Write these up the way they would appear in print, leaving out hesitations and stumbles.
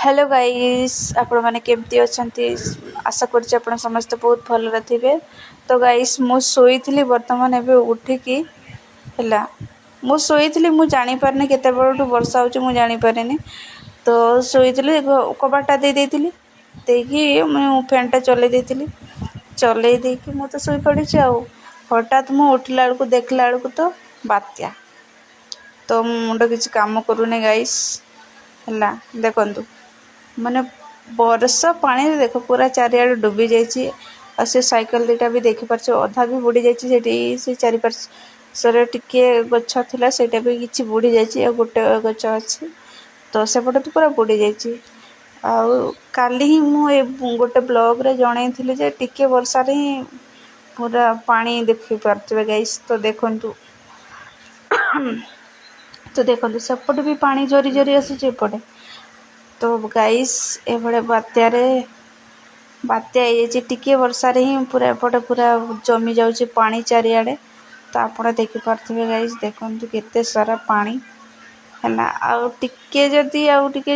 Hello guys, ଆପଣମାନେ କେମିତି ଅଛନ୍ତି? ଆଶା କରୁଛି ଆପଣ ସମସ୍ତେ ବହୁତ ଭଲରେ ଥିବେ। ତ ଗାଇସ୍, ମୁଁ ଶୋଇଥିଲି, ବର୍ତ୍ତମାନ ଏବେ ଉଠିକି ହେଲା। ମୁଁ ଶୋଇଥିଲି, ମୁଁ ଜାଣିପାରିନି କେତେବେଳଠୁ ବର୍ଷା ହେଉଛି, ମୁଁ ଜାଣିପାରିନି। ତ ଶୋଇଥିଲି, କବାଟଟା ଦେଇ ଦେଇଥିଲି, ଦେଇକି ମୁଁ ଫ୍ୟାନ୍ଟା ଚଲେଇ ଦେଇଥିଲି। ଚଲେଇ ଦେଇକି ମୁଁ ତ ଶୋଇପଡ଼ିଛି। ଆଉ ହଠାତ୍ ମୁଁ ଉଠିଲା ବେଳକୁ, ଦେଖିଲା ବେଳକୁ ତ ବାତ୍ୟା। ତ ମୋ ମୁଣ୍ଡ କିଛି କାମ କରୁନି ଗାଇସ୍। ହେଲା, ଦେଖନ୍ତୁ, ମାନେ ବର୍ଷା ପାଣିରେ ଦେଖ ପୁରା ଚାରିଆଡ଼େ ଡୁବି ଯାଇଛି। ଆଉ ସେ ସାଇକେଲ ଦୁଇଟା ବି ଦେଖିପାରୁଛ, ଅଧା ବି ବୁଡ଼ି ଯାଇଛି। ସେଠି ସେ ଚାରିପାର୍ଶ୍ୱରେ ଟିକିଏ ଗଛ ଥିଲା, ସେଇଟା ବି କିଛି ବୁଡ଼ି ଯାଇଛି। ଆଉ ଗୋଟେ ଗଛ ଅଛି ତ ସେପଟେ ତ ପୁରା ବୁଡ଼ି ଯାଇଛି। ଆଉ କାଲି ହିଁ ମୁଁ ଏ ଗୋଟେ ବ୍ଲଗ୍ରେ ଜଣେଇଥିଲି ଯେ ଟିକେ ବର୍ଷାରେ ହିଁ ପୁରା ପାଣି ଦେଖିପାରୁଥିବେ ଗାଇସ୍। ତ ଦେଖନ୍ତୁ, ସେପଟେ ବି ପାଣି ଜରି ଜରି ଆସୁଛି ଏପଟେ। ତ ଗାଇସ୍, ଏଭଳିଆ ବାତ୍ୟାରେ ବାତ୍ୟା ହେଇଯାଇଛି। ଟିକିଏ ବର୍ଷାରେ ହିଁ ପୁରା ଏପଟେ ପୁରା ଜମି ଯାଉଛି ପାଣି ଚାରିଆଡ଼େ। ତ ଆପଣ ଦେଖିପାରୁଥିବେ ଗାଇସ୍, ଦେଖନ୍ତୁ କେତେ ସାରା ପାଣି ହେଲା। ଆଉ ଟିକେ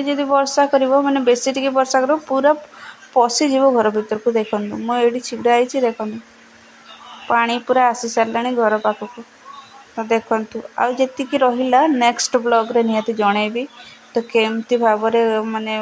ଯଦି ବର୍ଷା କରିବ, ମାନେ ବେଶୀ ଟିକେ ବର୍ଷା କରିବ, ପୁରା ପଶିଯିବ ଘର ଭିତରକୁ। ଦେଖନ୍ତୁ, ମୁଁ ଏଇଠି ଛିଡ଼ା ହେଇଛି, ଦେଖନ୍ତୁ ପାଣି ପୁରା ଆସି ସାରିଲାଣି ଘର ପାଖକୁ। ତ ଦେଖନ୍ତୁ, ଆଉ ଯେତିକି ରହିଲା ନେକ୍ସଟ ବ୍ଲଗ୍ରେ ନିହାତି ଜଣେଇବି। ତ କେମିତି ଭାବରେ ମାନେ